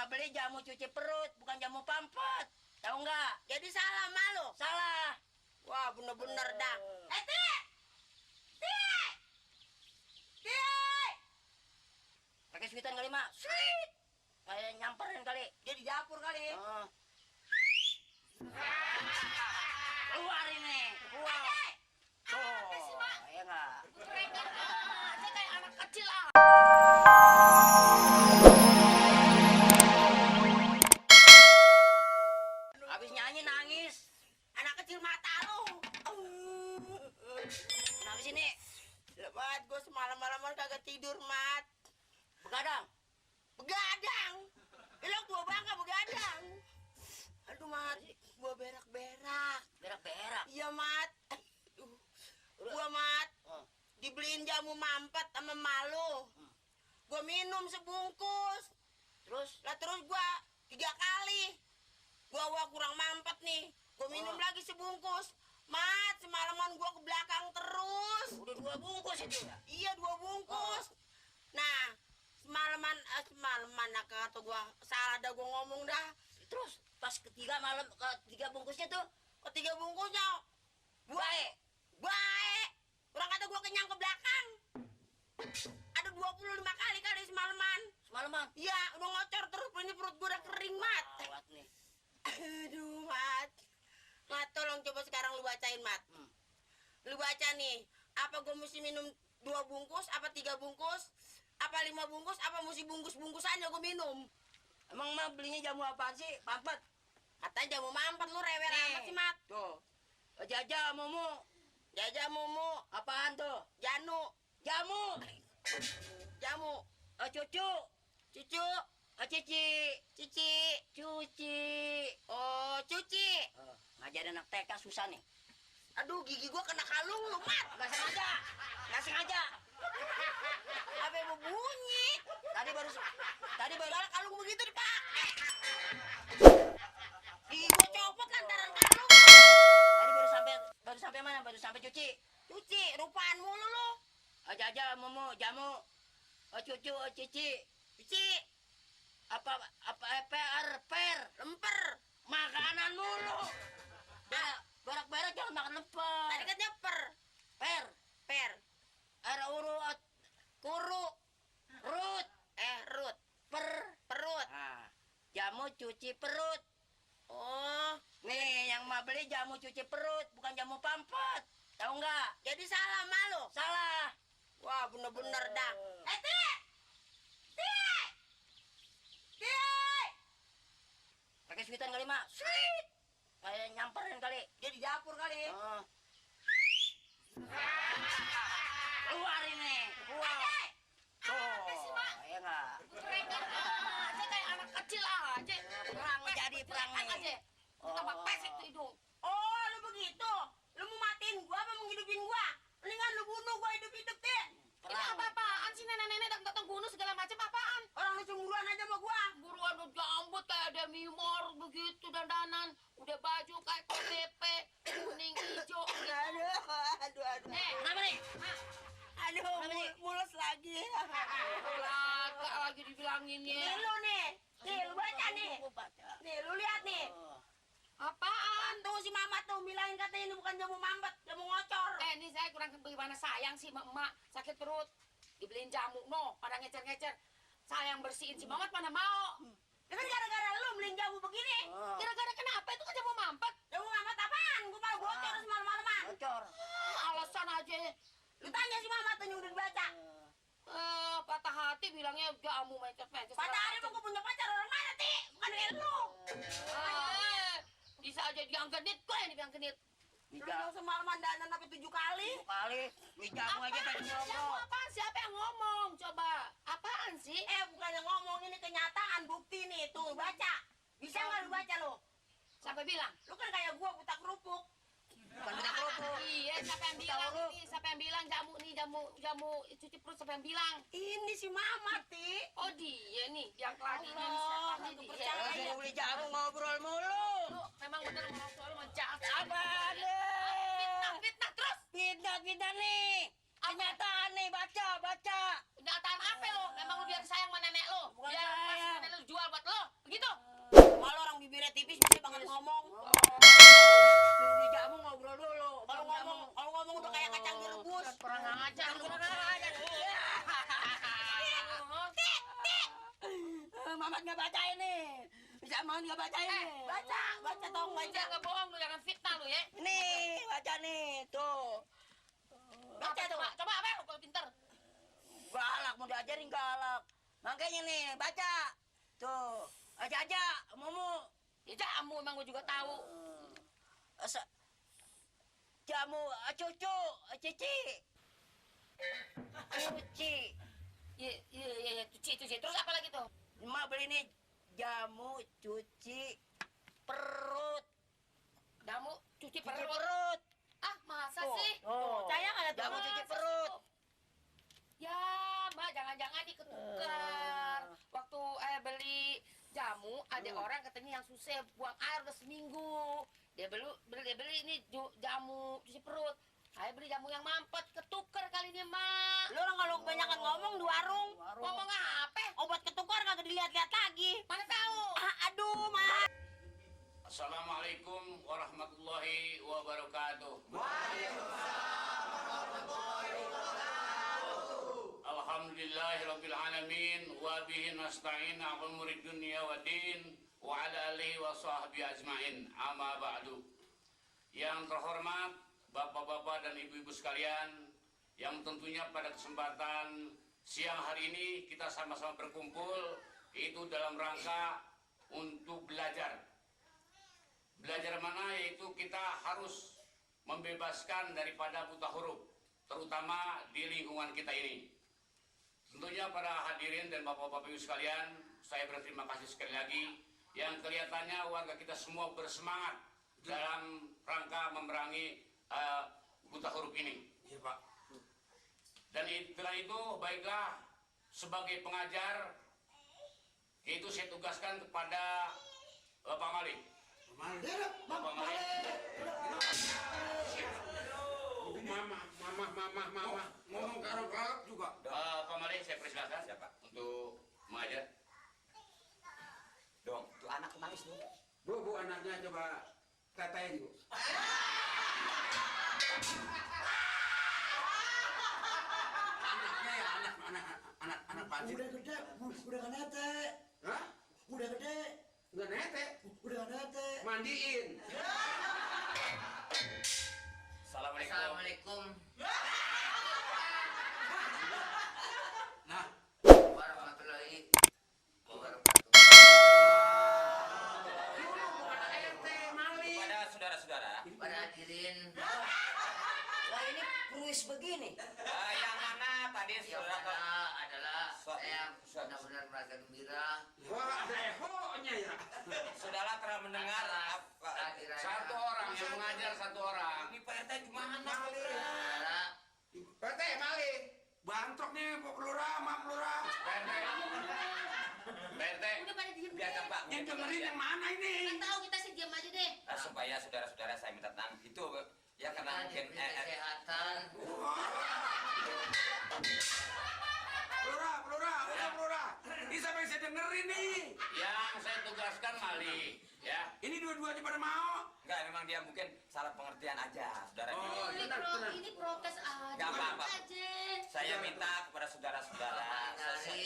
mah beli jamu cuci perut, bukan jamu pampet. Tahu nggak? Jadi salah sama lo? Salah. Wah, bener-bener dah. Ti! Ti! Ti! Pakai suitan kali, Mak. Sweet. Kayak nyamperin kali. Dia di dapur kali. Oh. Keluar ini. Keluar. Tuh, ya nggak? Saya kayak anak kecil ah. Habis nyanyi nangis. Anak kecil mata lo. Kenapa sini? Mat, gue semalam-malaman kagak tidur, Mat. Begadang. Begadang. Bilang tua bangka begadang. Aduh, Mat, gue berak-berak. Berak-berak. Iya, Mat. Aduh. Gua, Mat, dibeliin jamu mampet sama malu. Gua minum sebungkus. Terus gua 3 kali. Gua kurang mampet nih. Gua minum lagi sebungkus. Mat, semalaman gua ke belakang terus. Udah 2 bungkus itu ya? Iya, 2 bungkus. Nah, semalaman kata gua salah dah gua ngomong dah. Terus pas ketiga bungkusnya tuh, Ketiga bungkusnya baik. baik. Orang kata gua kenyang ke belakang. Ada 25 kali semalaman. Semalaman. Iya, udah ngocor terus, ini perut gua udah kering, Mat. Awat nih. Aduh, Mat. Mat, tolong coba sekarang lu bacain, Mat. Lu baca nih, apa gua mesti minum 2 bungkus, apa 3 bungkus, apa 5 bungkus, apa mesti bungkus-bungkusannya gua minum. Emang mah belinya jamu apaan sih? Pampet. Katanya jamu mampet, lu rewel amat sih, Mat. Tuh. Jajah mumu. Jajah mumu, Apaan tuh? janu, Jamu. jamu, Cucu. cucu, Cici. cici, Cuci. oh cuci. Ngajarin anak TK susah nih. Aduh, gigi gua kena kalung lu, Mat. Nggak sengaja. Nggak sengaja. Apa yang mau bunyi? Tadi baru Kalau kalung begitu dipakai. Gigi gua copot lantaran kalung. baru sampai mana? Baru sampai cuci. Cuci, rupaan mulu lu. Jajah mumu, jamu. Cucu, cici. Cuci, Per, lemper. makanan mulu. Berak-berak jangan makan lemper. Tadi kan nyeper. Per, Per, urut, kuru, rut, rut, perut. nah. Jamu cuci perut. Oh, Nih yang mau beli jamu cuci perut, bukan jamu pampet. Tahu nggak? jadi salah sama lu. Salah. Wah, bener-bener dah. Ti! Ti! Ti! Pakai suitan kali, Mak. Sweet. Kayak nyamperin kali. Dia di dapur kali. Oh. Keluar ini. Keluar. Tuh, ya nggak? Saya kayak anak kecil aja. Perang Perang nih. aja. Tambah pesek tuh hidung. Oh, lu begitu. Lu mau matiin gua apa menghidupin gua? Mendingan lu bunuh gua hidup-hidup, Ti. Ini apa-apaan sih nenek-nenek datang bunuh segala macam apaan? Orang lu cemburuan aja sama gua. Buruan udah jambut kayak ada mimor begitu dandanan. Udah baju kayak KTP kuning hijau. Aduh. Kenapa nih? Aduh, mulus lagi. Kagak lagi dibilangin Nih ya. lu nih. Nih, lu baca nih. Nih, lu lihat nih. Apaan? Tuh si Mama tuh bilangin katanya ini bukan jamu mampet, jamu ngocor. Ini saya kurang bagaimana sayang sih sama emak sakit perut. Dibeliin jamu pada ngecer-ngecer. Saya yang bersihin si Mamat mana mau. Ya kan gara-gara lu beliin jamu begini. Gara-gara kenapa itu kan jamu mampet? Jamu mampet apaan? Gua malah bocor semalam-malaman. Bocor. Alasan aja. Lu tanya si Mama tuh yang udah dibaca. Patah hati bilangnya jamu mencet-mencet. Patah hari mau gua punya pacar orang mana, Ti? Bukan lu. Bisa aja diangkat genit, kok yang dibilang genit. Lu yang semalaman danan sampai 7 kali. 7 kali. Nih jamu aja tadi Jamu ngomong. apaan? Siapa yang ngomong? Coba. Apaan sih? Bukannya ngomong, ini kenyataan, bukti nih. Tuh, baca. Bisa nggak lu baca lu? Siapa bilang? Lu kan kayak gua buta kerupuk. Bukan beda kerupuk. Iya, siapa yang bilang ini? Siapa yang bilang jamu nih, jamu cuci perut siapa yang bilang? Ini si Mama, Ti. Oh dia nih, yang lagi ini Allah, siapa nih aku dia? percaya. Suruh beli jamu ngobrol mulu. Lu memang bener orang tua lu menjahat. Apaan Fitnah, nih? fitnah terus. Pindah nih. Kenyataan nih, baca. Kenyataan apa lo? Memang lu biar sayang sama nenek lo? Bukan Biar pas sayang. nenek lu jual buat lo? Mamat nggak baca ini. Si Mamat nggak baca ini. Baca dong, baca. Jangan bohong lu, jangan fitnah lu ya. Nih, baca nih, tuh. Baca tuh. Coba apa lu kalau pinter? Galak, mau diajarin galak. Makanya nih, baca. Tuh, aja, Mumu. Ya jamu emang gua juga tahu. Jamu, cucu, cici. Cuci. Iya, cuci. Terus apa lagi tuh? Emak beli nih jamu cuci perut. Jamu cuci Cuci perut. perut. Ah, masa Tuh, sih? tuh. Saya nggak ada Jamu tuh. cuci Masa perut. sih tuh? Ya, Mbak, jangan-jangan diketukar. Waktu beli jamu, ada orang katanya yang susah buang air udah seminggu. Dia beli ini jamu cuci perut. Saya beli jamu yang mampet, ketukar kali ini, Mak. Lu orang kalau kebanyakan ngomong di warung, Ngomong apa? obat ketukar kagak dilihat-lihat lagi. Mana tahu? Aduh, Mas. Assalamualaikum warahmatullahi wabarakatuh. Alhamdulillahirabbil alamin wa bihi nasta'in 'ala umuri dunya waddin wa 'ala alihi wa sahbihi ajmain. Amma ba'du. Yang terhormat Bapak-bapak dan ibu-ibu sekalian, yang tentunya pada kesempatan siang hari ini kita sama-sama berkumpul itu dalam rangka untuk belajar. Belajar mana? Yaitu kita harus membebaskan daripada buta huruf, terutama di lingkungan kita ini. Tentunya para hadirin dan bapak-bapak ibu sekalian, saya berterima kasih sekali lagi yang kelihatannya warga kita semua bersemangat dalam rangka memerangi buta huruf ini. Iya, Pak. Dan setelah itu baiklah sebagai pengajar itu saya tugaskan kepada Bapak Malik. Bapak Malik. Mama. Ngomong garap-garap juga. Pak Malik saya persilakan untuk mengajar. Dong, tuh anak nangis dong. Bu, anaknya coba katain, Bu. Anaknya ya, anak panci. Udah gede, udah gak nete. Hah? Udah gede, Udah nete. udah gak nete. Mandiin. Assalamualaikum. Nah, Warahmatullahi wabarakatuh. Kepada saudara-saudara, Pada hadirin. Lah ini kuis begini. yang mana tadi Yang saudara mana adalah So- saya so- benar-benar merasa gembira wah ada ehonya ya. saudara telah mendengar atas apa? kehadiran Satu orang yang mengajar satu orang. Ini Pak RT gimana kali? saudara. PT Mali. Bantok nih, Pak Lurah, Mak Lurah. PRT. Udah pada diem Biarkan Pak. Yang dengerin yang mana ini? Kan tahu kita sih diam aja deh. Supaya saudara-saudara saya minta tenang. Itu ya karena Kita mungkin diberi kesehatan. Lurah. Ini sampai saya dengerin nih. Yang saya tugaskan Mali, ya. Ini dua-duanya pada mau. enggak memang dia mungkin salah pengertian aja, saudara. Oh, tenang. Ini protes aja. Gak apa-apa. aja. Saya minta kepada saudara-saudara. Mari.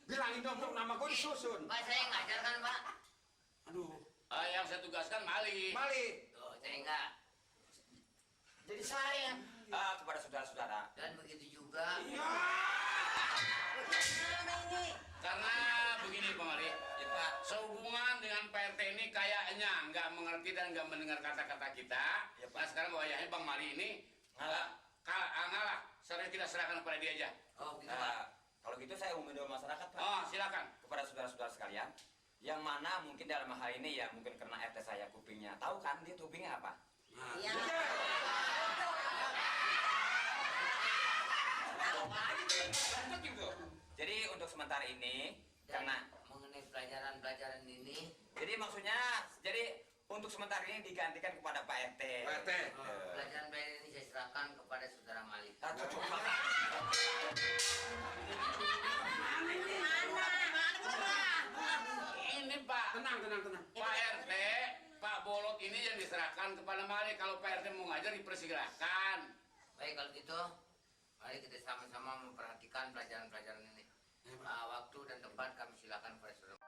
Bilangin dong nama gue disusun. Pak saya ngajar kan Pak? Aduh, Yang saya tugaskan Mali. Mali. Tuh saya enggak. Jadi saya kepada saudara-saudara. Dan begitu juga Ya. Karena begini Pak Mali, Ya, Pak. sehubungan dengan PRT ini kayaknya nggak mengerti dan nggak mendengar kata-kata kita. Ya, Pak. Nah sekarang wayahnya Bang Mali ini Ngalah. ngalah. Sekarang kita serahkan kepada dia aja. oh gitu Pak. Kalau gitu saya umum dengan masyarakat, Pak. Oh silakan. Kepada saudara-saudara sekalian, yang mana mungkin dalam hal ini ya mungkin karena RT saya kupingnya. Tahu kan dia kupingnya apa? Iya. Jadi untuk sementara ini Dan karena mengenai pelajaran-pelajaran ini jadi maksudnya untuk sementara ini digantikan kepada Pak RT. RT. pelajaran-pelajaran ini saya serahkan kepada saudara Malik. Ah, cocok banget. Ini Pak. Tenang. Pak RT, Pak Bolot ini yang diserahkan kepada Mali. Kalau Pak RT mau ngajar dipersilahkan. Baik kalau gitu, mari kita sama-sama memperhatikan pelajaran-pelajaran ini. Waktu dan tempat kami silakan kepada saudara.